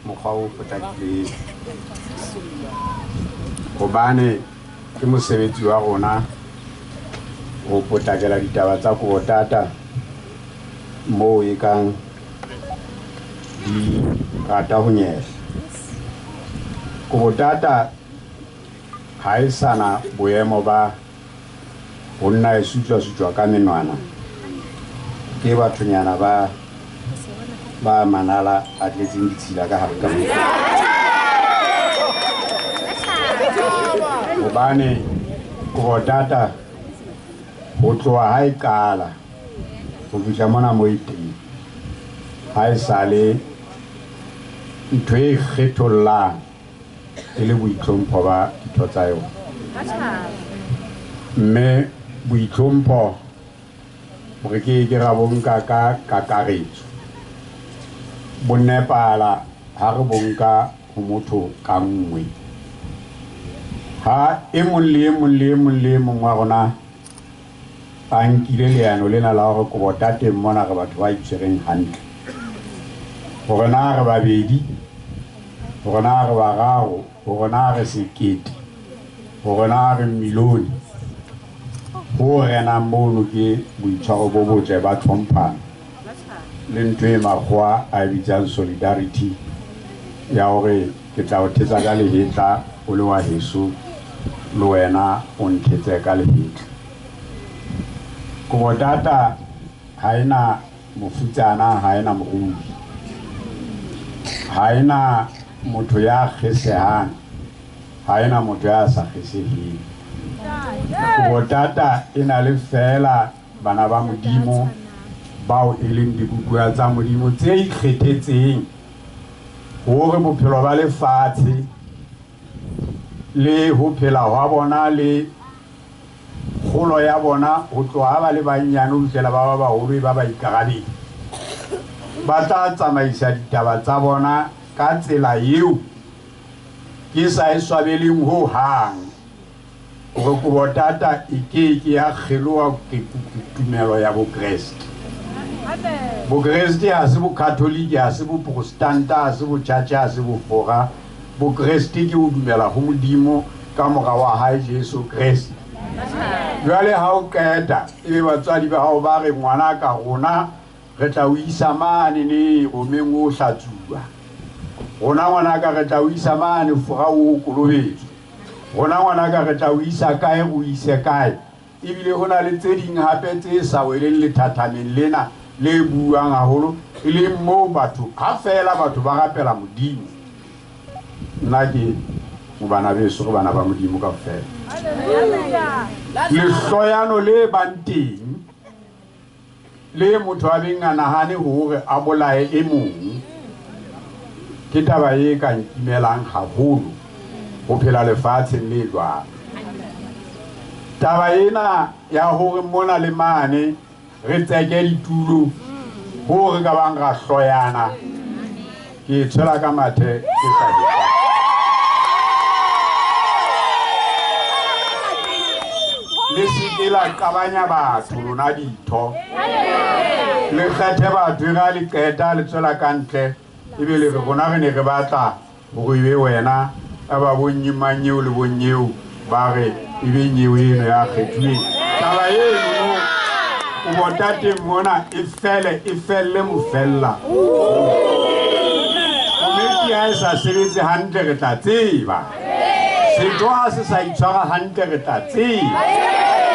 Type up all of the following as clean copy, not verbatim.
mokgwa o potlakileng hobane ke mosebetsi wa rona ho potlakela ditaba tsa Kobotata moo e kang di rata ho nyehla. Kobotata ha e sa na boemo ba ho nna e sutswa-sutswa ka menwana ke bathonyana ba ba manala a tletseng ditshila ka hare ka mona. Hobane Kobotata ho tloha ha e qala ho fihla mona mo e teng ha e sale ntho e kgethollang e le boitlhompho ba ditho tsa yona. Mme boitlhompho re ke ke ra bo nka ka kakaretso, bo nepahala ha re bo nka ho motho ka nngwe. Ha e mong le e mong le e mong le e mong wa rona a nkile leano lena la hore Kobotateng mona re batho ba itshwereng hantle, hore na re babedi, hore na re bararo, hore na re sekete, hore na re milione, ho renang mono ke boitshwaro bo botle ba tlhomphano le ntho e makgowa a e bitsang solidarity ya hore ke tla o thetsa ka lehetla o le wa heso le wena o nthetse ka lehetla. Kobotata ha e na mofutsana, ha e na morui, ha e na motho ya kgesehang, ha e na motho ya sa kgeseheng. Kobotata e na le feela bana ba Modimo bao e leng dibopuwa tsa Modimo tse ikgethetseng hore bophelo ba lefatshe le ho phela hwa bona le kgolo ya bona ho tloha ha ba le bannyane ho fihlela ba ba baholo e ba baikarabedi, ba tla tsamaisa ditaba tsa bona ka tsela eo ke sa e swabeleng ho hang hore Kobotata e ke ke ya kgeloha tumelo ya Bokreste. Bokreste ha se Bokatholike, ha se Boprostanta, ha se Botjhatjhe, ha se Bofora. Bokreste ke ho dumela ho Modimo ka mora wa hae Jesu Kreste. Jwale ha o qeta ebe batswadi ba hao ba re ngwanaka rona re tla o isa mane ne Romeng o hlatsuwa, rona ngwanaka re tla o isa mane Fora o kolobetswe, rona ngwanaka re tla o isa kae o ise kae. Ebile ho na le tse ding hape tse sa weleng lethathameng lena le buang haholo, e leng moo batho ha feela batho ba rapela Modimo. Nna ke bana beso, re bana ba Modimo kaofela. Lehloyano le bang teng le motho a beng a nahane hore a bolaye e mong ke taba e ka nkimelang haholo ho phela lefatsheng le jwalo. Taba ena ya hore mona le mane re tseke ditulo hoo re ka bang ra hloyana, ke e tshwela ka mathe ke sa. Le se ke la qabanya batho lona ditho, le kgethe batho e ra le qeta le tswela ka ntle ebe le re rona re ne re batla hore ebe wena ka ba bonnyemang eo le bonnyeo ba re ebe nyeo eno ya kgethuweng. Taba eno o botateng mona e fele, e felle mofella. Komiti ha e sa sebetse hantle re tla tseba, setho ha se sa itshwara hantle re tla tseba,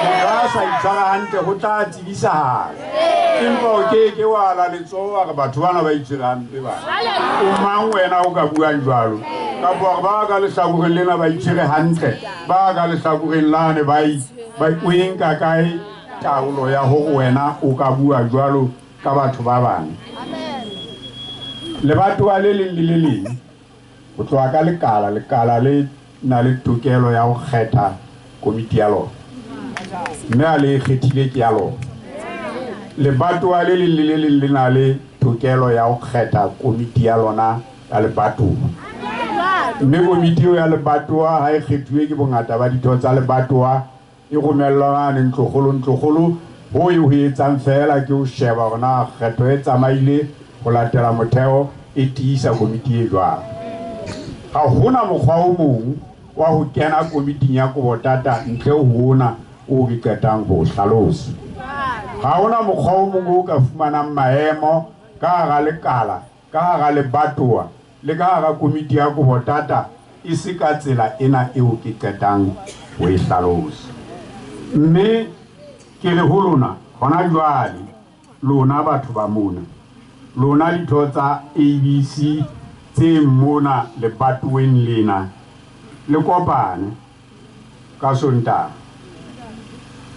motho ha sa itshwara hantle ho tla tsebisahala. Empa o ke ke wa la letsoho wa re batho bana ba itshwere hampe bana. O mang wena o ka buang jwalo? Kapa hore ba ka lehlakoreng lena ba itshwere hantle, ba ka lehlakoreng lane ba o e nka kae taolo ya hore wena o ka bua jwalo ka batho ba bang? Lebatowa le leng le le leng ho tloha ka lekala, lekala le na le tokelo ya ho kgetha komiti ya lona, mme ha le e kgethile ke ya lona. Lebatowa le leng le le leng le na le tokelo ya ho kgetha komiti ya lona ya lebatowa, mme komiti eo ya lebatowa ha e kgethuwe ke bongata ba ditho tsa lebatowa e romellwa mane ntlokgolo. Ntlokgolo ho e ho etsang feela ke ho sheba hore na kgetho e tsamaile ho latela motheo e tiisa komiti e jwalo. Ha hona mokgwa o mong wa ho kena komiting ya Kobotata ntle ho ona o ke qetang ho hlalosa. Ha hona mokgwa o mong o ka fumanang maemo ka hara lekala, ka hara lebatowa le ka hara komiti ya Kobotata e se ka tsela ena eo ke qetang ho e hlalosa. Mme ke re ho lona hona jwale, lona batho ba mona, lona ditho tsa ABC tse mona lebatoweng lena, le kopane ka Sontaha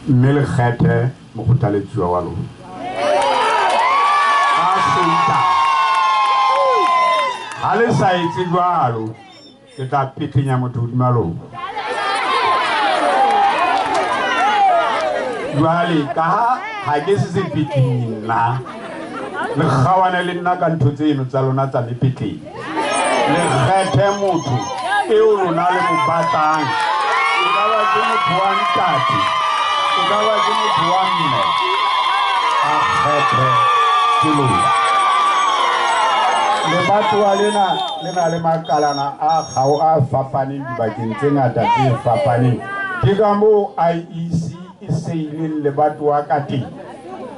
mme le kgethe mokgothaletsuwa wa lona. Ka Sontaha. Ha le sa etse jwalo, ke tla petlenya motho hodima lona. Jwale ka ha ke se sepetlenyi nna, le kgawane le nna ka ntho tseno tsa lona tsa mepetleng. Le kgethe motho eo lona le mo batlang. E ka ba ke motho wa ntate, e ka ba ke motho wa mme, a kgethe ke lona. Lebatowa lena le na le makalana a kgao a fapaneng dibakeng tse ngata tse fapaneng. Ke ka moo IEC e seileng lebatowa ka teng.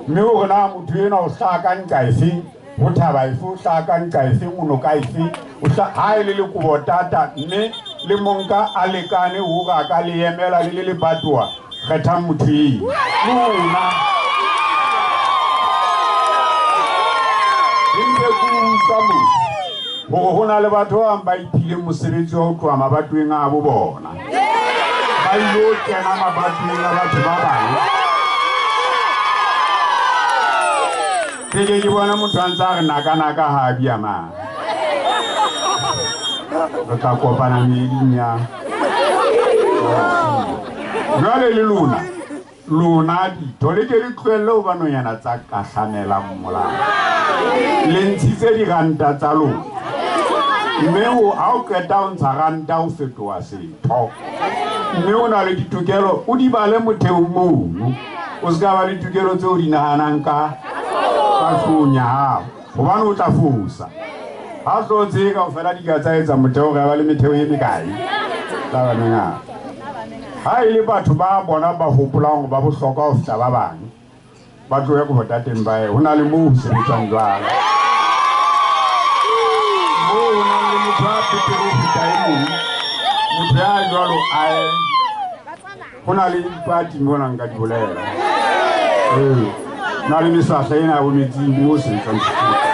Mme hore na motho enwa o hlaha ka nqa efeng, ho thaba efe, o hlaha ka nqa efeng, o noka efe, o hlaha ha e le Lekobotata, mme le monka a lekane hore a ka le emela le le lebatowa, kgethang motho eo. Lona. Ke ntse ke utlwa moo hore ho na le batho ba bang ba iphileng mosebetsi wa ho tloha mabatoweng a bo bona. Ba ilo kena mabatoweng a batho ba bang. Ke ke ke bona motho a ntse a re naka-naka ha a bia mang. Re tla kopana meeding ya. Jwale le lona, lona ditho le ke le tlohelle ho ba nonyana tsa kahlamelang molao. Le ntshitse diranta tsa lona. Mme ha o qeta ho ntsha ranta o fetoha setho. Mme o na le ditokelo, o di bale motheong mono. O se ka ba le ditokelo tseo di nahanang ka hloohong ya hao, hobane o tla fosa. Ha hlooho tse kaofela di ka tsa etsa motheo, re ba le metheo e mekae? Tla ba mengata. Ha e le batho ba bona ba hopolang hore ba bohlokwa ho feta ba bang, ba tlohe Kobotateng ba ye. Ho na le moo ho sebetswang jwalo. Moo ho nang le motho a betere ho feta e mong, motho ya jwalo a ye. Ho na le dipati mona nka di bolela. Ee, na le meswahla ena ya bo metsing moo sebetswang Sesotho.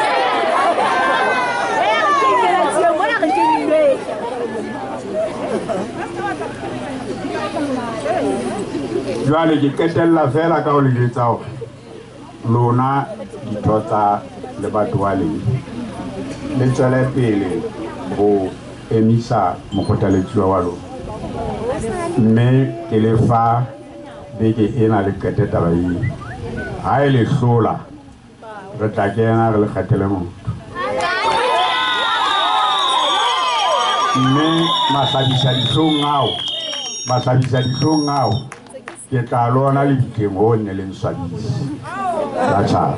Jwale ke qetella fela ka ho le jwetsa hore lona ditho tsa lebatowa le le tswele pele ho emisa mokgothaletsuwa wa lona. Mme ke le fa beke ena le qete taba eo. Ha e le hlola, re tla kena re le kgethele motho. Mme mahlabisa dihlong ao, mahlabisa dihlong ao, ke tla lona le ditleng ho nne le nswabise. La tjhaba.